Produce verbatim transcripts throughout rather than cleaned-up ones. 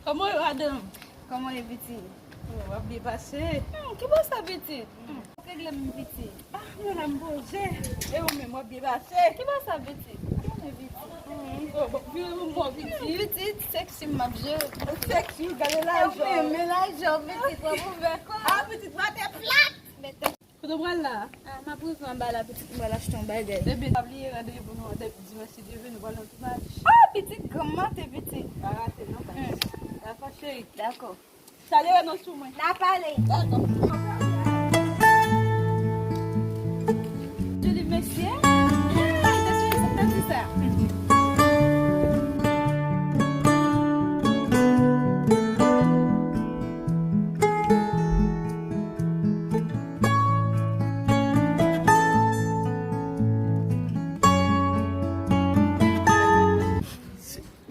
Kòman w ye, madanm? Kòman w ye, pitit? Oh, w ap byen pase. Hmm, ki bò sa, pitit? Hmm, w regle m, pitit. Ah, mwen la m poze. E ou menm, w ap byen pase? Ki bò sa, pitit? Kòman w ye, pitit? Hmm, oh, bon, vire pou mwen, pitit. Hmm, pitit, sexy m ap jere. Sexy, gade lajè w. Men lajè w, pitit, w ap ouvè kò. Ah, pitit, mwen te plat. Kote w pral la? Ah, m ap rive anba la, pitit, m pral achte yon bagay. Ebyen, pa bliye randevou nou an dimanch, si Dye vle, nou pral nan tounaj. Ah, pitit, granm mante, pitit. Pa rate, non, pa. Hmm. Dakò, cheri. Dakò. Salye nou sou mwen. N a pale. Dakò. Joli mesye. Hey, tande sa, tande sa.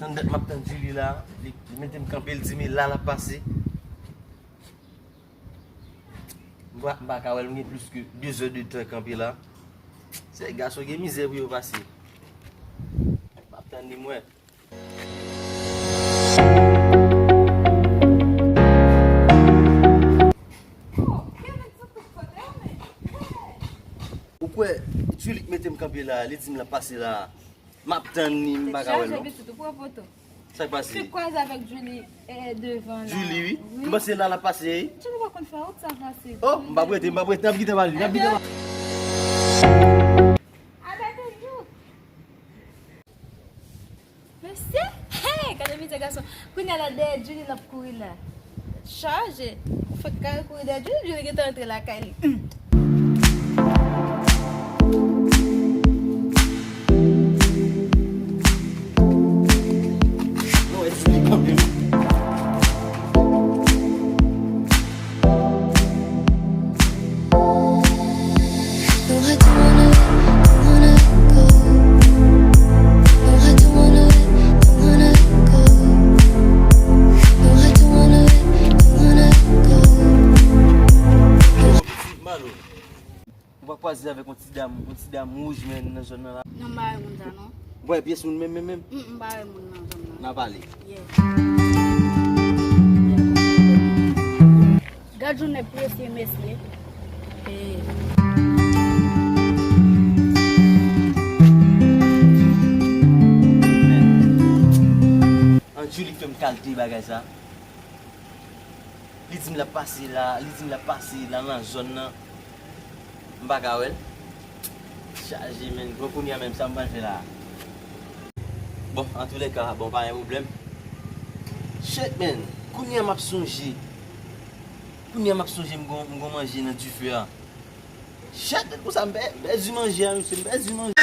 Tann dat m ap tann Julie la, li, li mete m kanpe, li di m la l ap pase. M pa, m pa ka wè l, m gen plis ke de zè de tan kanpe la. Se gason gen mizè pou yo pase. M ap tann li, m wè. Ou kwè, Julie k mete m kanpe la, li di m l ap pase la. M ap tann li, m pa ka wè l, non. Tèt chaje, pitit, ou pran poto. Sa k pase? Te kwaze avèk Julie, eh, devan la. Julie, wi. Wi. M panse la l ap pase, wi. Julie pa konn fè wout sa fasil. Oh, m p ap rete, m p ap rete, n ap kite pale, n ap kite pale. Ebyen, a bèl jou. Mesye, hey, gade mizè gason. Kounye a la dèyè Julie l ap kouri la. Chaje. Fòk kare kouri dèyè Julie, Julie gentan rantre lakay li. Hmm. Malo. Ou pa kwaze avèk yon ti dam, yon ti dam wouj, men, nan zòn nan la? Non, m pa wè moun sa, non. Ou pa wè pyès moun menm, menm, menm? Mm, m pa wè moun nan zòn nan. N a pale. Yeah. Gad jan nèg presye, mesye. Hey. An Julie k fè m kalte bagay sa. Li di m l ap pase la, li di m l ap pase la nan zòn nan. M pa ka wè l. Chaje, menn. Bon, kounye a menm, sa m pral fè la? Bon, antoulèka, bon, pa gen pwoblèm. Shit, menn. Kounye a m ap sonje. Kounye a m ap sonje m gon, m gon manje nan dife a. Shit, konsa m pè-, pèdi manje a, mesye, m pèdi manje.